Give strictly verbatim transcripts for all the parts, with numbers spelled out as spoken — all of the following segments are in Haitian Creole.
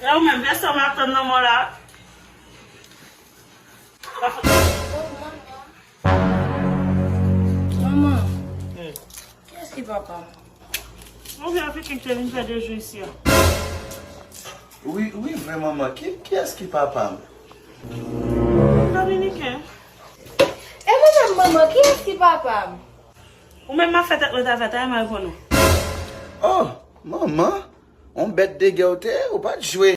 E ou menm, vè sa m ap tann nan mò la. Manman. Manman. Hmm. Kiyès ki papa m? Yon vye Afriken ki te vin fè de jou isi a. Wi, wi, vre manman. Ki, kiyès ki papa m? Dominiken. E mwen menm, manman, kiyès ki papa m? Ou menm m ap fè tèt mwen travay, travay m al pran non. Oh, manman, on bèt de gè w te ye, ou pa t jwe.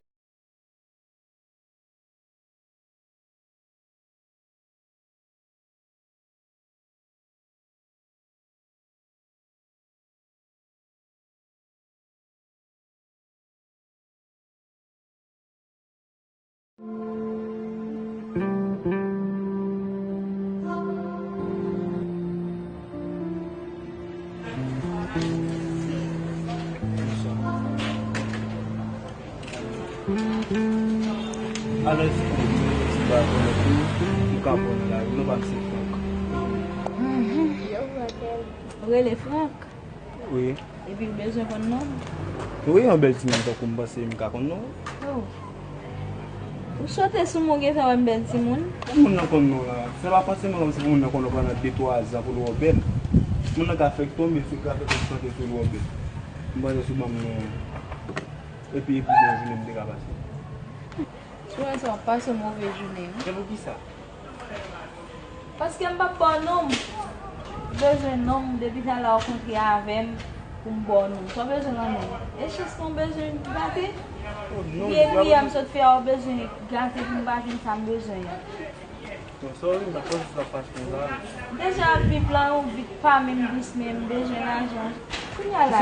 Alò, si ou ti ba konnen tou, ou ka pran nan lari, non pa m se Frank. Mhm. Ou rele Frank? Wi. Epi ou bezwen konn non m? Wi, yon bèl timoun tankou m panse m ka konn non w. Oh. Ou sote sou mwen, ou gentan wè m bèl timoun? Pou moun nan konn non w la. Se pa fòseman kòmsi pou moun nan konn ou pandan de twa zan pou l wè w bèl. Moun nan ka fèk tonbe, fèk ka fèk sote sou l wè w bèl. M panse si w ban m non w. Epi, epi, bon jounen m te ka pase. Si w wè sa w ap pase yon move jounen, wi. Se poukisa? Paske m p ap ba w non m. Ou bezwen non m, depi talè w kontre avè m pou m ba w non m. Sa w bezwen nan non m? E chans mwen w bezwen gate? Oh, non, epi, epi, yè m sot fè a, w bezwen gate pou m pa jwenn sa m bezwen an. Bon, sorry, m pa t panse sa t ap pase konsa. Deja ap viv la, yon vi k pa menm dous, men m bezwen lajan. Kounye a la,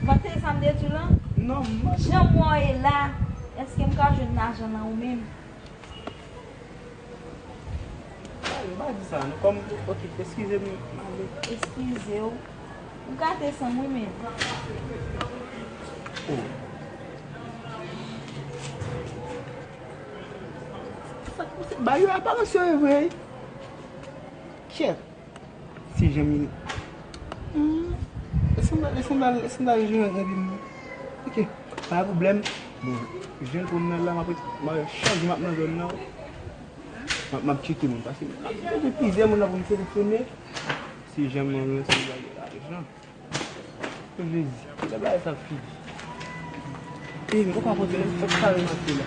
vante sa m te di w lan? Non, m pa... Jan mwen ye la, èske m ka jwenn lajan nan ou menm? M pa di sa, non. Kòm, ok, eskize m, m ale. Eskize w. Ou gate san m, wi, men. Oh. Bagay yo aparans yo ye vre. Chèf. Si janm li. Hmm. Lese m al, lese m al, lese m al jere nan vi m. Ok. Pa gen pwoblèm. Bon, jèn pou m nan la, m ap ret, m ap chak jou m ap nan zòn nan. M ap, m ap tcheke moun. Paske m ap bezwen plizyè moun la pou m seleksyone. Si janm nan, se bagay lajan. Jezi, lè bagay sa ap fini. E, m poko konprann, fòk sa remake la.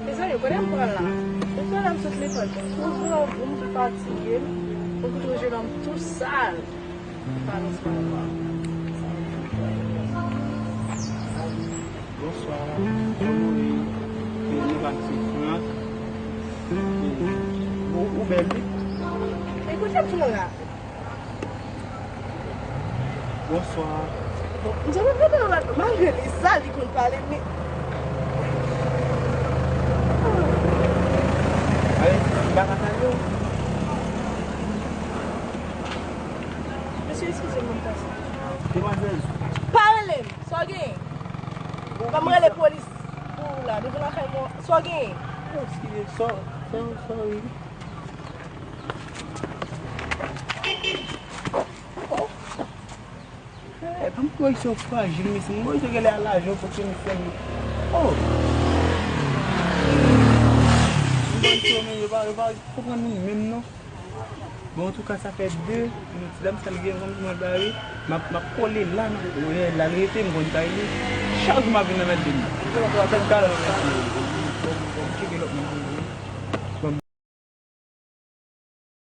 Mezanmi, kote m pran la? Ou konnen m sot lekòl, m toujou nan boum, m fatige, m, ou toujou nan m tou sal. Balans pa w. Bonswa, kòman w ye? E, nou pa se Frank. E, ou, ou bèl, wi. E kote pou la? Bonswa. Bon, m te konn gade yon lòt, malgre li sal, li konn pale, men. Ale, m pa ka pale w. Mesye, eskize m, mwen pase. Demwazèl. Pa rele m. Sa w genyen? Ban m rele polis pou ou la. Depi lakay mwen, sa w genyen? Oh, eskize, so-, so-, sorry. Oh. Eh, pa m kwè se yon frajil, mesye. M kwè se genlè a lajan w pote misye. Oh. M kwè se men yo pa, yo pa konprann moun menm non. Bon, antouka, sa fè de minit. Dam sa l gen kòm si mwen bare. M ap, m ap kole la, non. Wi, la l rete, m konn kay li. Chak jou m ap vin nan mèt de m. Se pa fè galan nan mèt de. Bon, bon, m tcheke lòt moun.